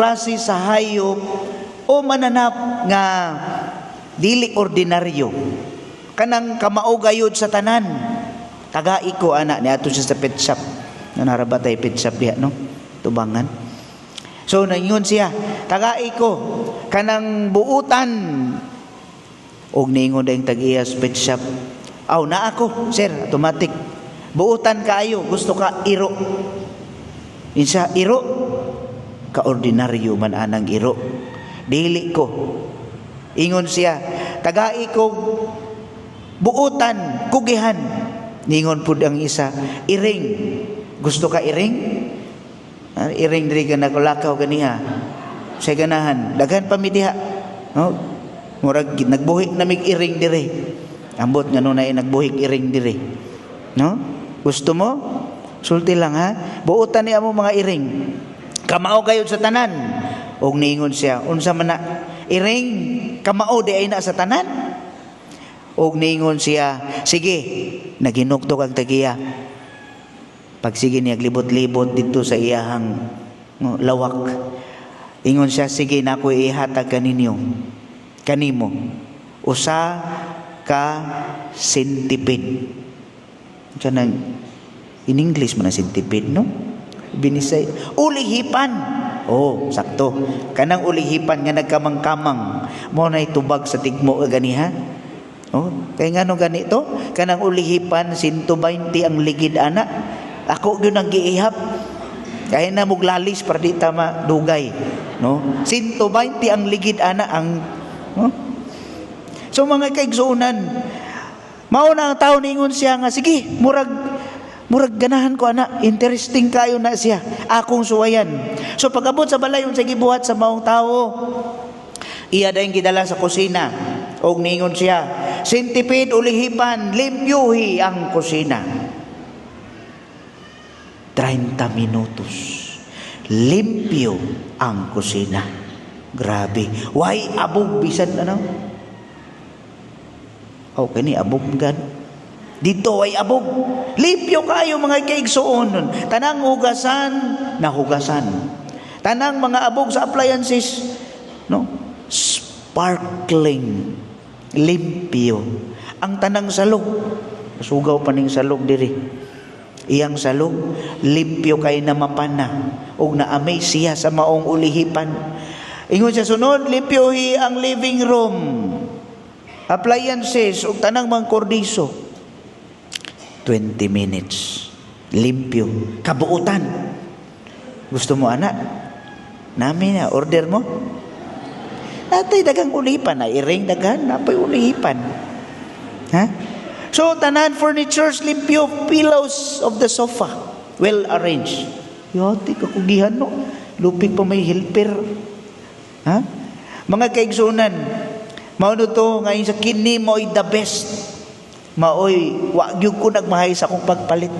Klase sa hayop o mananap nga dili ordinaryo, kanang kamao gayud sa tanan. Tagai ko ana. Niadto siya sa pet shop. Naa ra ba tay pet shop diha, no, tubangan? So naingon siya, "Tagai ko kanang buutan." Og niingon dayong tag-iya sa pet shop, "Aw, naa ko, sir, automatic. Buutan kaayo, gusto ka iro?" Insa iro? Kaordinaryo man anang iro. Dili ko. Ingon siya, "Tagai ko buutan, kugihan." Ningon pud ang isa, "Iring. Gusto ka iring?" Ah, iring diri ka nakulakaw ganiha. Sa ganahan, daghan pa mi diha. No? Murag nagbuhi na mig iring diri. Ambot nga nunay nagbuhig iring diri. No? Gusto mo? Sulti lang ha. Buutan niya mo mga iring. Kamao kayo sa tanan. Og niingon siya, "Unsa man na iring, kamao di ay na sa tanan?" Og niingon siya, "Sige." Naginuktok ang tagiya. Pag sige niya libot-libot dito sa iyahang, no, lawak. Ingon siya, "Sige na ako ihatag kaninyo. Kanimo. Usa ka centipede." Unsa nang in English man ang centipede, no? Binisay. Ulihipan. Oh, sakto. Kanang ulihipan nga nagkamang-kamang. Mo na tubag sa tigmo ganiha. Oh, kay ngano ganito? Kanang ulihipan, 120 ang ligid ana. Ako gyud ang giihap. Kaya na muglalis para di ta madugay, no? 120 ang ligid ana ang, no? So mga kaigsuonan, mao na ang tao, ningon siya nga, "Sige, murag ganahan ko ana, interesting kayo na siya, akong suwayan." So pag-abot sa balay, unsa gibuhat sa maong tawo? Iya dayong gidala sa kusina. Og ningon siya, "Centipede, ulihipan, limpyuhi ang kusina." 30 minutos. Limpyo ang kusina. Grabe. Way abog bisan ano? Okay ni abog gan. Dito ay abog. Limpyo kayo, mga kaigsuon. Tanang hugasan, nahugasan. Tanang mga abog sa appliances, no? Sparkling. Limpyo. Ang tanang salog. Sugaw pa ning salog diri. Iyang salog, limpyo kay na mapana. Og na-amaze siya sa maong ulihipan. Ingon siya sunod, "Limpyohi ang living room. Appliances ug tanang mga kordiso." 20 minutes. Limpyo. Kabuutan. Gusto mo ana? Nami na, order mo? Natay dagang ulipan na, iring daghan, napay ulipan. Ha? So, tanan furnitures limpyo, pillows of the sofa, well arranged. Yati kakugihan, no? Lupig pa may helper. Ha? Mga kaigsunan, mao no to ngayon sa kini mo'y the best. Maoy wa gyud ko nagmahay sa akong pagpalit.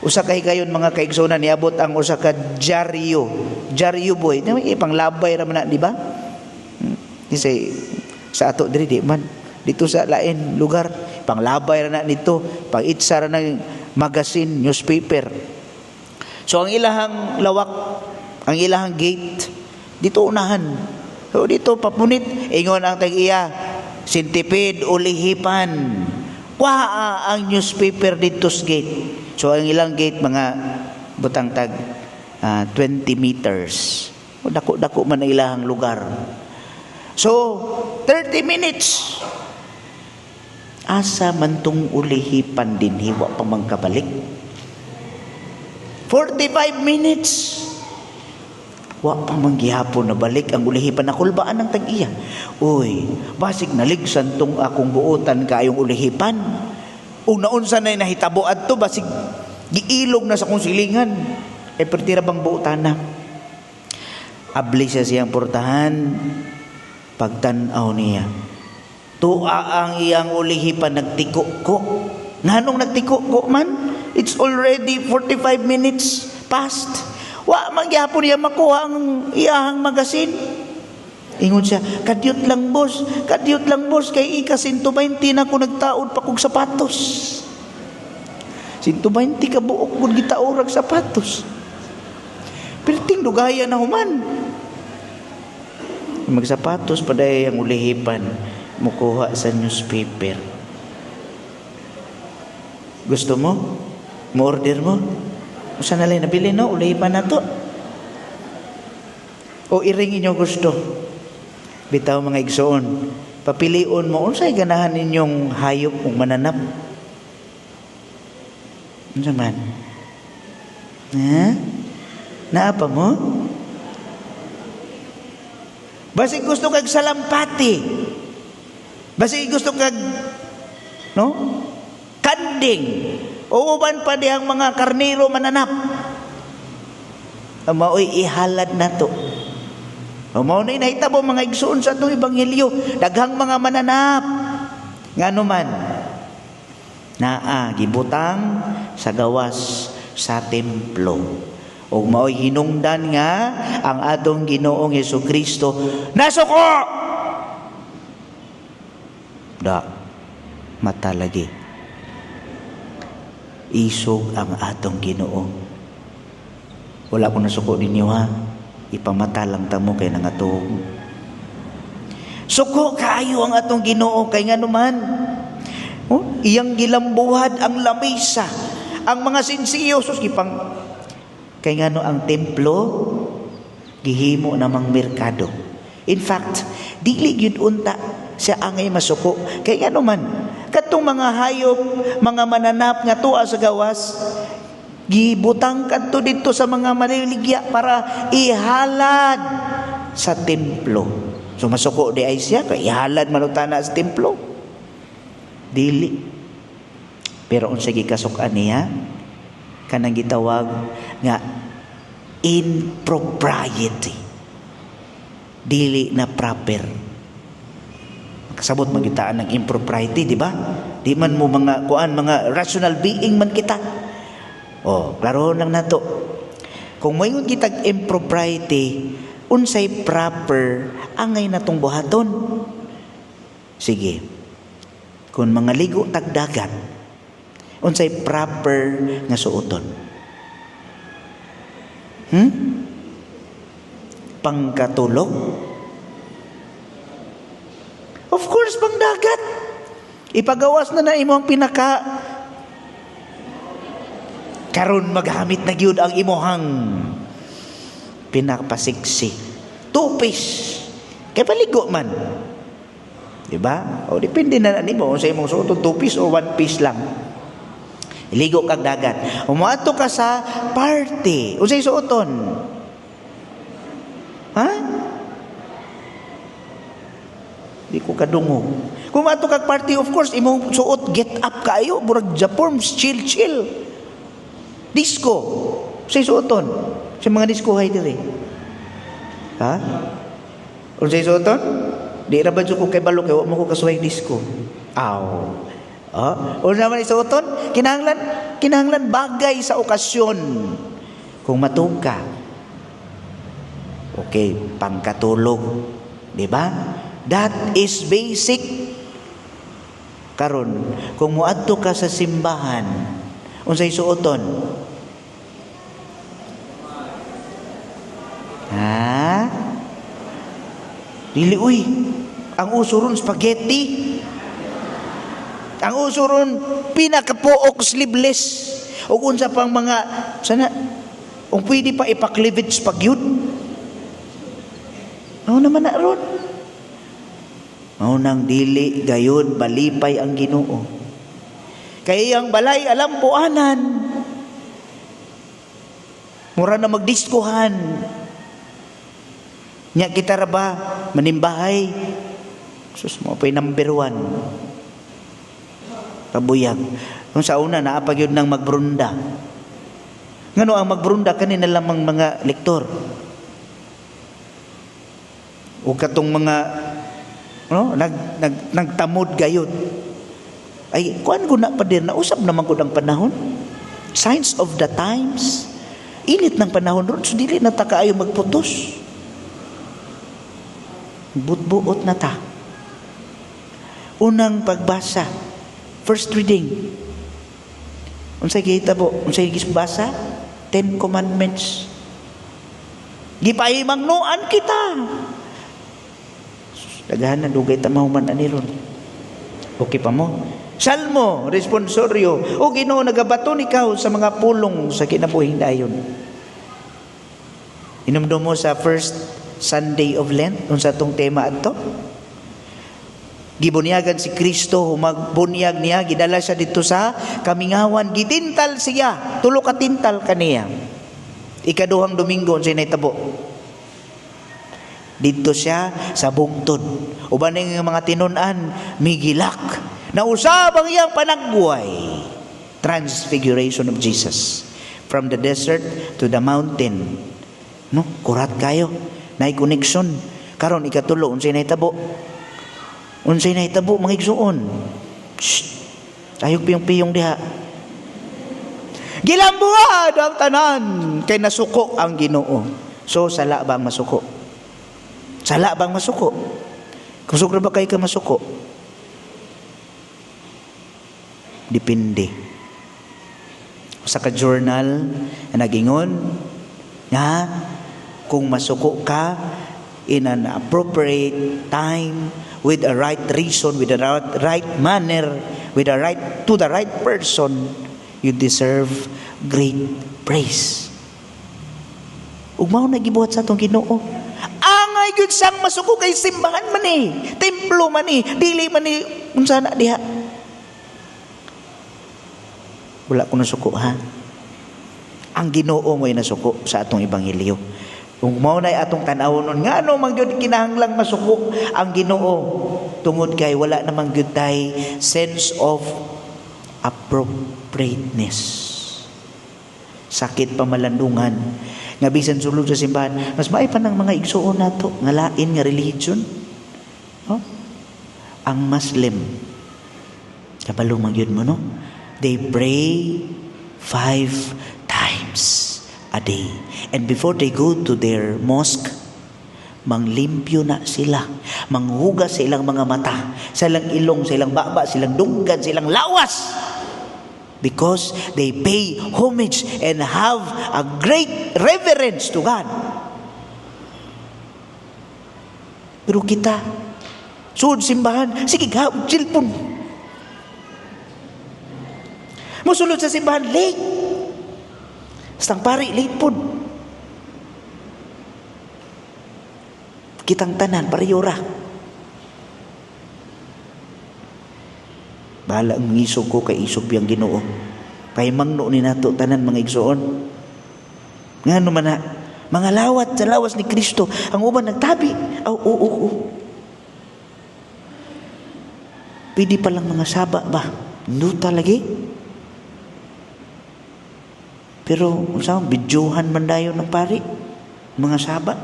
Usa kay gayon, mga kaigsunan, niabot ang usa ka dyaryo. Dyaryo boy. Di pang labay ra man na, di ba? Kasi sa ato diri di man. Dito sa lain lugar, panglabay ra na nito, pang-itsa ra ng magazine, newspaper. So ang ilahang lawak, ang ilahang gate dito unahan. So dito papunit, ingon ang tag-iya, "Centipede, ulihipan. Kuha ang newspaper dito sa gate." So ang ilang gate mga butang tag 20 meters. Dako-dako man ang ilahang lugar. So 30 minutes. Asa man tong ulihipan din, wa pa man kabalik. 45 minutes. Wa pa man gihapon na balik ang ulihipan, nakulbaan ng tag-iya. "Uy, basig naligsan tong akong buotan kaayong ulihipan. Ug naunsa na nahitabo adto, basig giilog na sa akong silingan. Eh pertira bang buotan na?" Abli siya siyang portahan, pagtan-aw niya. Tua ang iyang ulihipan nagtiko ko. Nganong nagtiko ko man? It's already 45 minutes past. Wa man gyapon niya makuha ang iyahang magasin. Ingon siya, "Kadyot lang, boss, kadyot lang, boss, kay ika 120 na ko nagtaod pa kog sapatos." 120 ka buok gud gitaorag sapatos. Perting dugaya na human. Magsapatos pa dayon ang ulihipan, mukuha sa newspaper. Gusto mo? Mo-order mo? Usa na lang nabili, no? Ulihipan na to. O iring inyo gusto? Bitaw, mga igsoon, papilion mo unsay ganahan ninyong hayop ug mananap. Unsa man? Ha? Naa pa mo? Basig gusto kag salampati. Basig gusto kag, no? Kanding. O uban pa dihang mga karnero, mananap. Ang mao'y ihalad nato. O mao na nahitabo, mga igsoon, sa atong ebanghelyo, daghang mga mananap. Ngano man naa gibutang sa gawas sa templo. Ug mao'y hinungdan nga ang atong Ginoong Kristo nasuko. Da mata lagi. Isog ang atong Ginoo. Wala ko nasuko ninyo, ha. Ipamata lang tamo kay nangatuog. Suko kaayo ang atong Ginoo kay ngano man? Oh, iyang gilambuhad ang lamisa. Ang mga sinsiyo sus gipang, kay ngano ang templo gihimo namang merkado. In fact, dili gyud unta siya angay masuko kay ngano man katong mga hayop, mga mananap nga tuwa sa gawas, gibutang kadto didto sa mga maniligya para ihalad sa templo. So masuko diay siya kay ihalad man na sa templo? Dili. Pero unsa gikasuk-an niya? Kanang gitawag nga impropriety. Dili na proper. Kasabot man kita ng impropriety, di ba? Di man mo mga kuan, mga rational being man kita. Oh, klaro lang nato. Kung moingon kitag impropriety, unsay proper angay natong buhaton? Sige. Kung mga ligo tag dagat, unsay proper nga suoton? Pangkatulog? Of course, pangdagat. Ipagawas na na imo ang pinaka karon maghamit na gyud ang imuhang pinakapasiksi. Two-piece. Kay paligo man. Diba? O depende na nimo sa imong suoton, two-piece o one piece lang. Ligo kag dagat. Umuadto ka sa party. Unsay suoton? Ha? Di ko kadungog. Kung ato kag party, of course, imong suot get up kaayo, murag Japorms, chill chill. Disco. Unsay suoton? Sa mga disco hay diri. Ha? Unsay suoton? Di ra ba jud ko kay balo kay wa mo ko kasuway disco. Aw. Ah, unsa man isuoton? Kinahanglan kinahanglan bagay sa okasyon. Kung matug ka, okay, pangkatulog, di ba? That is basic. Karon, kung muadto ka sa simbahan, unsay suoton? Ha? Dili uy. Ang uso ron spaghetti. Ang uso ron pinakapuok sleeveless. O unsa pang mga sana kung pwede pa ipa-cleavage pag yun. Mao naman na ron. Mao nang dili gayud balipay ang Ginoo. Kay ang balay alambuanan. Mura na magdiskohan. Nya kita ra ba manimbahay? Sus mo pa'y number one. Kabuyag. Kung sa una, naa pa gyud nang magbrunda. Ngano ang magbrunda kanina lamang mga lektor? O katong mga, no, nag, nag nagtamod gayud. Ay, kuan ko na pa din, nausap naman ko ng panahon. Signs of the times. Init ng panahon ron, so dili na ta kaayo magputos. Butbuot na ta. Unang pagbasa, first reading. Unsay gihitabo? Unsay gisbasa? Ten Commandments. Gipahimangnuan kita. Daghan na, dugay ta mahuman ani ron. Okay pa mo? Salmo, responsorio. O Ginoo, nagabaton ikaw sa mga pulong sa kinabuhing dayon. Inumdum mo sa first Sunday of Lent, unsa tong tema adto? Gibunyagan si Kristo, humagbunyag niya, gidala siya dito sa kamingawan, gitintal siya, tulo ka tintal kaniya. Ikaduhang Domingo, unsay nahitabo? Dito siya sa bungtod. Uban ning mga tinun-an migilak. Nausab ang iyang panagbuhay. Transfiguration of Jesus. From the desert to the mountain. No, kurat kayo. Naay connection. Karon ikatulo, unsay nahitabo? Unsay nahitabo, mga igsuon? Shh. Ayog piyong-piyong diha. Gilambuan ang tanan kay nasuko ang Ginoo. So sala bang masuko? Sala bang masuko? Kusog ra ba kay ka masuko? Depende. Sa ka journal na nagingon nga kung masuko ka in an appropriate time, with a right reason, with the right manner, with the right to the right person, you deserve great praise. Ug mao na gibuhat sa atong Ginoo. Angay gyud siyang masuko kay simbahan man eh, templo man eh, dili man eh, unsa na diha. Wala ko nasuko, ha. Ang Ginoo mo'y nasuko sa atong ebanghelyo. Kung mao na'y atong tan-awon nun, ngano man gyud kinahanglang masuko ang Ginoo? Tungod kay wala namang gyud tay sense of appropriateness. Sakit pamalandungan nga bisan sulod sa simbahan, mas maay pa ng mga igsuon nato nga lain nga religion, no? Ang Muslim, kabalo man gyud mo, no? They pray five times a day, and before they go to their mosque, manglimpyo na sila, manghugas sa ilang mga mata, sa ilang ilong, sa ilang baba, sa ilang dunggan, sa ilang lawas, because they pay homage and have a great reverence to God. Pero kita, sud simbahan, sige ka, cellphone. Musulod sa simbahan, late. Stang pari, late pod. Kitang tanan, pariyora. Bahala ang isog ko kay isog biyang Ginoo. Pahimangno ni nato tanan, mga igsoon. Ngano man na mga lawat sa lawas ni Kristo, ang uban nagtabi. Aw, oo. Pwede palang mga saba ba? Nuta lagi. Pero unsa, videohan man dayon ng pari mga saba.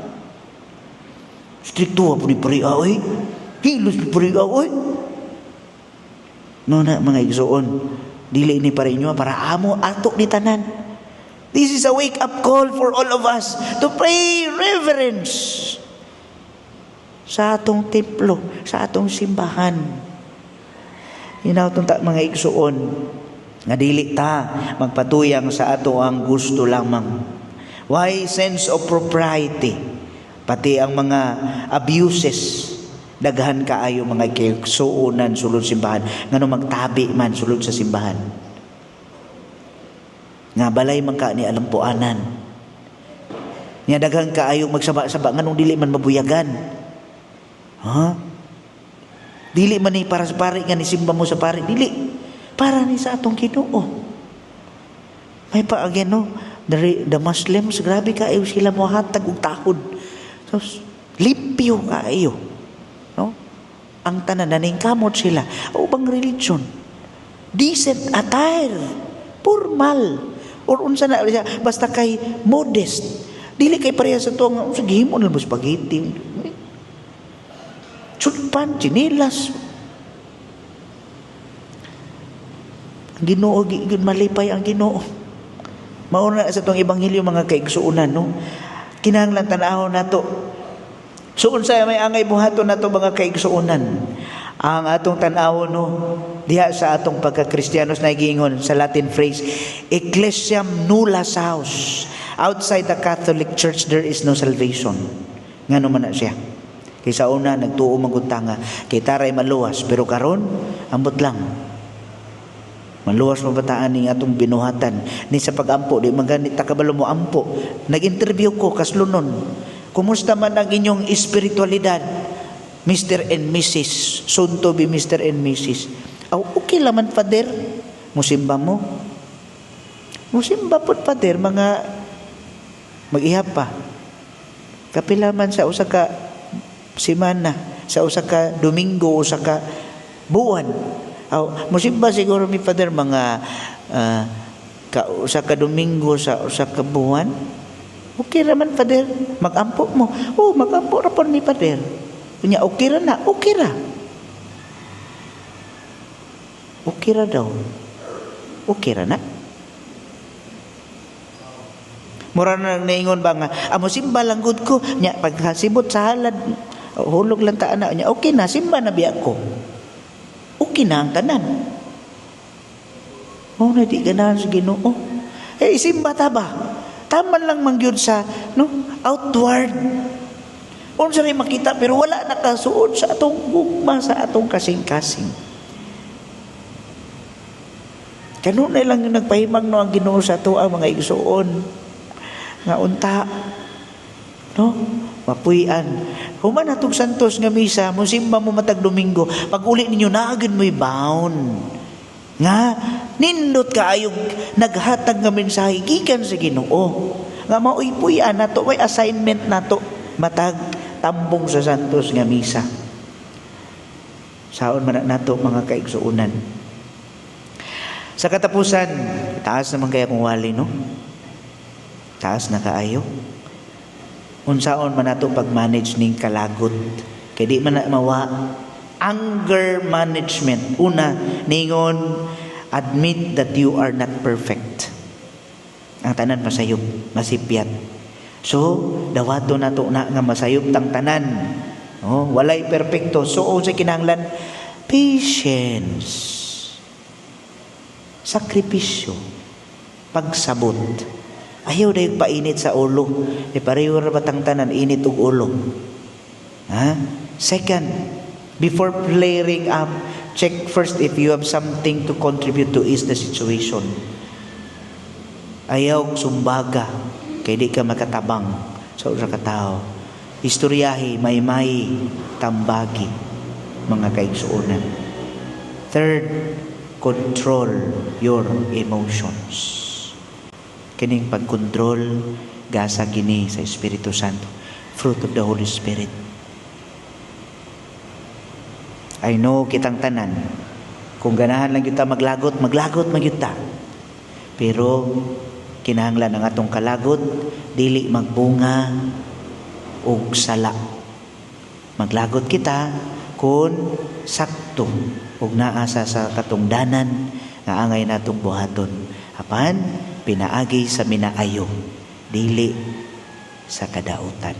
Strikto po ni pari oy. Hilos ni pari oy. No na, mga igsoon, dili ni para inyo, para amo ato ni tanan. This is a wake up call for all of us to pay reverence sa atong templo, sa atong simbahan. Hinawton ta, mga igsoon, nga dili ta magpatuyang sa ato ang gusto lamang. Why sense of propriety? Pati ang mga abuses, daghan kaayo mga kaigsuonan sulod simbahan, ngano magtabi man sulod sa simbahan nga balay man ka ni alampuanan niya. Daghan kaayo magsaba-saba, nganong dili man mabuyagan, ha? Dili man ni para sa pari nga nisimba mo sa pari, dili para ni sa atong Ginoo. May pa again, no? The Muslims, grabe kaayo sila mohatag og tahod. So limpyo kaayo, no? Ang tanan naningkamot sila. O bang religion, decent attire, formal or unsa na siya, basta kay modest, dili kay pareha sa tuang sa gihimo na mo spaghetti, sudpan, tsinelas. Ang Ginoo gyud, malipay ang Ginoo. Mao na sa tong ebanghelyo, mga kaigsuonan, no? Kinahanglan tan-awon nato. So unsa may angay buhaton nato, mga kaigsuonan? Ang atong tan-awon, no, diha sa atong pagka-Kristiyanos na giingon sa Latin phrase, "Ecclesiam nulla salus." Outside the Catholic Church there is no salvation. Ngano man na siya? Kay sa una nagtuo man gud ta nga kita ray maluwas, pero karon ambot lang. Maluwas mo ba ta aning atong binuhatan ni sa pagampo? Di man gani ta kabalo mo ampo. Nag-interview ko kaslunon. "Kumusta man ang inyong espiritualidad, Mr. and Mrs., soon to be Mr. and Mrs.?" "Aw, okay laman, Father." "Musimba mo?" "Musimba pud, Father, mga mag-ihap pa. Kapila man sa usa ka semana, sa usa ka Domingo, usa ka buwan." "Aw, musimba siguro mi, Father, mga ka usa ka Domingo sa usa ka buwan." "Okay raman, Father." "Magampo mo?" "Oh, magampo ra pud mi, Father." "Unya okay ra na?" "Okay ra." Okay ra daw. Okay ra na. Mura na naingon ba nga, "Amo simba lang gud ko. Nya paghasibot sa halad, hulog lang ta ana. Nya okay na, simba na biya ko." Okay na ang tanan. Oh, na di ganahan sa Ginoo. Eh, simba ta ba? Taman lang man gyud sa, no, outward. Unsa rin makita pero wala nakasuod sa atong gugma, sa atong kasing-kasing. Kanunay lang yung nagpahimang no ang Ginoo sa ato ang mga igsuon nga unta, no, mapuy-an. Human atong Santos nga Misa, musimba mo matag Domingo, pag uli ninyo naagin mo'y bound nga nindot kaayog naghatag nga mensahe gikan sa Ginoo nga maoy puy-an nato, may assignment nato matag tambong sa Santos nga Misa. Saon man na nato, mga kaigsuonan? Sa katapusan, taas naman kaya kung wali, no? Taas na kaayo. Unsaon man nato pag-manage ning kalagot? Kay di man na mawa. Anger management. Una, ningon, admit that you are not perfect. Ang tanan masayop, masipyat. So, dawato nato na nga masayop tang tanan. Oh, walay perpekto. So, unsay kinahanglan? Patience. Sakripisyo. Pagsabot. Ayaw dayong painit sa ulo. E pareho ra batang tanan init og ulo? Ha? Second, before flaring up, check first if you have something to contribute to ease the situation. Ayaw sumbaga kay di ka makatabang sa usa ka tawo. Istoryahi, maymay, tambagi, mga kaigsuonan. Third, control your emotions. Kining pagkontrol gasa kini sa Espiritu Santo. Fruit of the Holy Spirit. I know kitang tanan, kung ganahan lang kita maglagot, maglagot man gyud ta. Pero kinahanglan ang atong kalagot dili magbunga og sala. Maglagot kita kung sakto ug naa sa katungdanan nga angay natong buhaton. Apan pinaagi sa minaayo, dili sa kadautan.